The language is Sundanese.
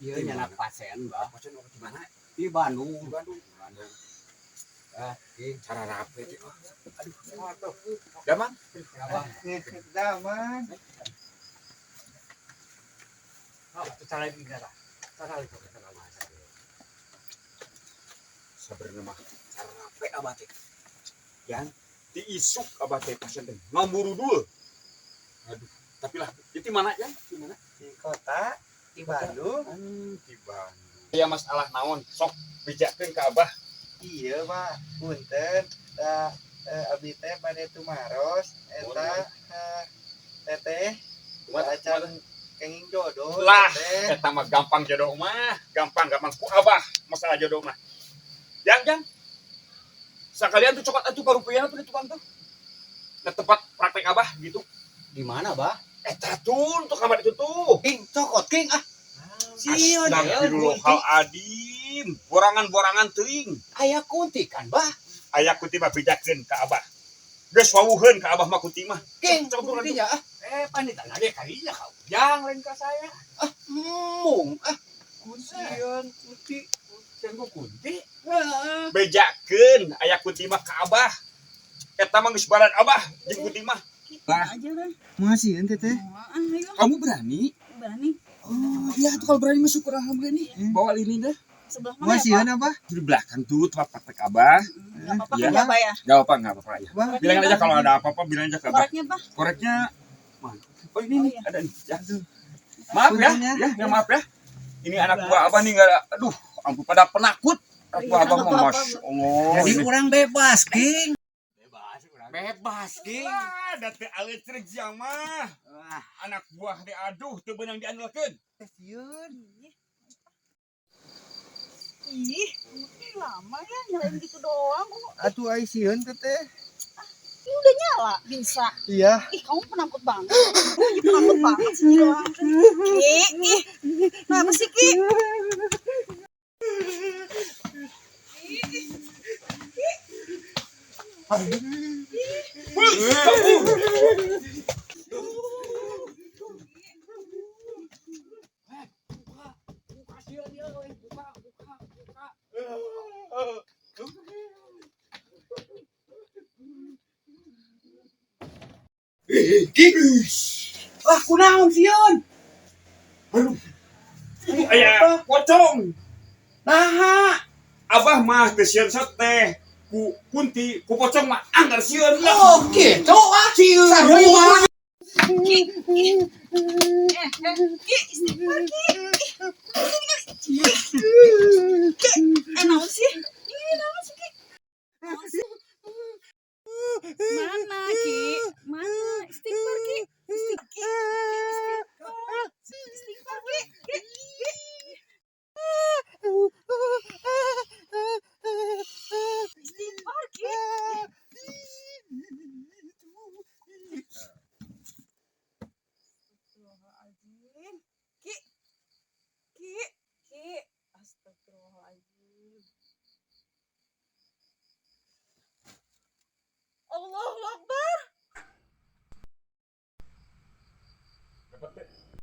Ieu nyandak pasien, Bah. Pasien di mana? Di Bandung. Di Bandung. Bandung. Ah, King. Cara rapi teh. Aduh, tuh. Damang. Abah. Damang. Oh, cara ini cara. Cara itu cara masa. Sabarna mah cara rapi abah teh. Yan, ti isuk abah teh pasien teh ngamburu dulu. Aduh, tapi lah, itu mana ya? Di mana? Di kota, di Bandung. Di Bandung. Ya masalah naon, sok bejakeun ka abah. Iya, Pak. Punten. Da abdi teh bade tumaros eta teteh acan kenging jodoh. Lah, teteh. Eta mah gampang jodoh mah, gampang gampang ku abah masalah jodoh mah. Jang, jang. Sekalian tuh cokot atuh karupiah tuh di tukang tuh. Nah, tempat praktek abah gitu. Di mana, Bah? Eta tuh untuk kamar itu tuh. King, cokot, King, ah. Sieun, Astagfirullahaladzim. Borangan-borangan teuing. Aya kunti kan, Bah? Aya kunti mah bejakeun ka abah. Geus wawuheun ka abah mah kunti mah. King, Cokot kuntinya ah. Panita lagi kalinya kau. Jang lain ka saya. Ah, mung ah. Sieun kunti. Sieun ku kunti. Heeh. Bejakeun aya kunti mah ka abah. Eta mah geus baran abah jeung kunti mah. Aja kan. Masih teteh. Ah, ayo. Kamu berani? Berani. Oh, iya tuh kalau berani masuk alhamdulillah nih. Bawa ini dah. Sebelah mana ya, Masih Pak? apa? Di belakang tuh tempat praktek abah. Enggak apa-apa Iya. kan ya, Pak ya? Gak apa, gak apa-apa ya. Bah. Bilang aja kalau ada apa-apa, bilang aja ke abah. Koreknya, Pak. Koreknya mana? Oh ini Oh, nih, iya. ada nih. Ya. Maaf ya, Punten ya. ya, ya maaf ya. Ini anak buah abah nih nggak ada. Aduh, ampun pada penakut. Anak buah Iya, abah nggak mah, apa-apa, masya Allah. Jadi Ini. kurang bebas, King. Bebas, kurang. Bebas, King. Ah, da teu aleuceuk sia mah. Wah, Anak buah teh aduh teu beunang diandalkeun. Sieun. Ih, ini lama ya nyalain gitu doang kok. Atuh ai sieun teteh. Ini udah nyala, bisa. Iya. Ih, kamu penakut banget. Ih, penakut banget sih doang. Ki, ih. Kenapa sih, Ki? Buka sieun ieu euy, buka, buka, buka. Wah, kunaon sieun? Itu aya pocong. Naha? Abah mah teu sieun teh ku kunti, ku pocong mah anggar sieun lah. Oh, gitu ah. Sieun. Sarua. Ki, ih. Eh, eh, Ki, istighfar, Ki. Ih,